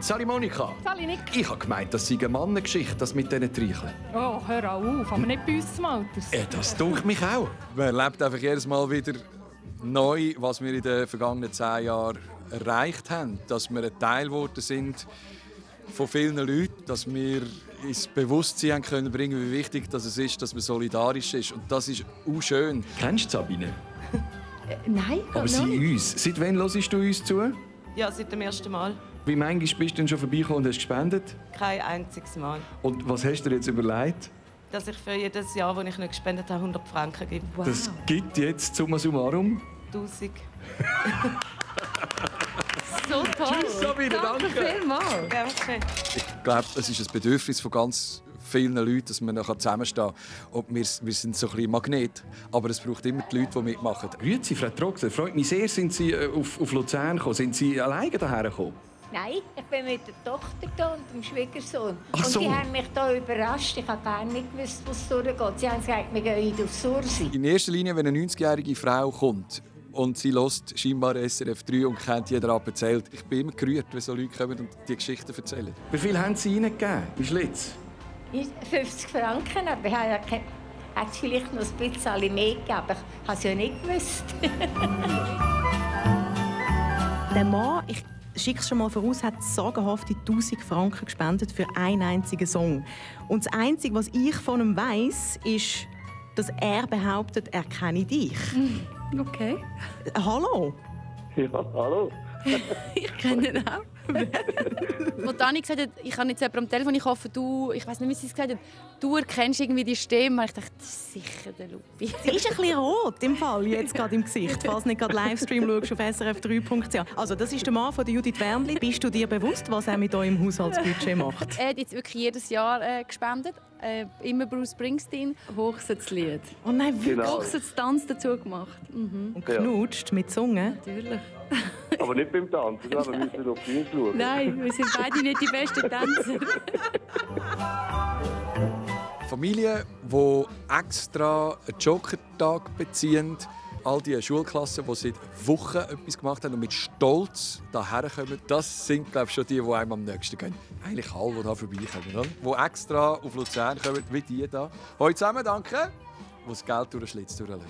Sali Monika. Sali Nick. Ich habe gemeint, das sei eine Mannengeschichte, das mit diesen Treicheln. Oh, hör auf, aber nicht bei uns im Alter. Das tut mich auch. Man erlebt einfach jedes Mal wieder neu, was wir in den vergangenen 10 Jahren erreicht haben. Dass wir ein Teil geworden sind von vielen Leuten, dass wir ins Bewusstsein können bringen, wie wichtig das ist, dass man solidarisch ist. Und das ist auch schön. Kennst du Sabine? Nein, aber sie uns. Seit wann hörst du uns zu? Ja, seit dem ersten Mal. Wie manchmal bist du denn schon vorbeigekommen und hast gespendet? Kein einziges Mal. Und was hast du dir jetzt überlegt? Dass ich für jedes Jahr, das ich nicht gespendet habe, 100 Franken gebe. Wow. Das gibt jetzt summa summarum 1000. So toll. Tschüss, Sabine, danke. Vielmals. Danke. Ich glaube, es ist ein Bedürfnis von ganz vielen Leuten, dass man zusammenstehen kann. Und wir sind so ein bisschen Magnet. Aber es braucht immer die Leute, die mitmachen. Grüezi, Frau Troxler. Freut mich sehr, sind Sie auf Luzern gekommen. Sind Sie alleine hierher gekommen? Nein, ich bin mit der Tochter da und dem Schwiegersohn. Ach so. Und die haben mich hier überrascht. Ich habe gar nicht gewusst, was durchgeht. Sie haben gesagt, wir gehen in die Sursi. In erster Linie, wenn eine 90-jährige Frau kommt und sie hört scheinbar SRF 3 und kennt jeder erzählt. Ich bin immer gerührt, wenn so Leute kommen und die Geschichten erzählen. Wie viel haben Sie ihnen gegeben? Wie Schlitz? 50 Franken, aber ich habe ja hat es vielleicht noch ein bisschen mehr gegeben. Aber ich habe es ja nicht gewusst. Der Mann, ich schicke es schon mal voraus, hat sagenhafte 1000 Franken gespendet für einen einzigen Song. Und das Einzige, was ich von ihm weiss, ist, dass er behauptet, er kenne dich. Okay. Hallo? Ja, hallo. Ich kenne ihn auch. Wo Dani gesagt hat, ich habe jetzt jemanden am Telefon, ich hoffe, ich weiß nicht, wie sie es gesagt hat, du erkennst irgendwie die Stimme. Ich dachte, das ist sicher der Lupi. Sie ist ein bisschen rot im Fall, jetzt gerade im Gesicht, falls du nicht gerade Livestream schaust auf srf3.ch. Also, das ist der Mann von Judith Wernli. Bist du dir bewusst, was er mit eurem Haushaltsbudget macht? Er hat jetzt wirklich jedes Jahr gespendet. Immer Bruce Springsteen. Hochsitzlied. Oh nein, wirklich? Genau. Hochsitztanz dazu gemacht. Und knutscht mit Zunge? Natürlich. Aber nicht beim Tanzen, wir müssen auf die Füße schauen. Nein, wir sind beide nicht die besten Tänzer. Familien, die extra einen Jokertag beziehen, all die Schulklassen, die seit Wochen etwas gemacht haben und mit Stolz hierher kommen, das sind, glaube ich, schon die einem am nächsten gehen. Eigentlich alle, die hier vorbeikommen, oder? Die extra auf Luzern kommen, wie die hier. Heute zusammen, danke, die das Geld durch den Schlitz durchlassen.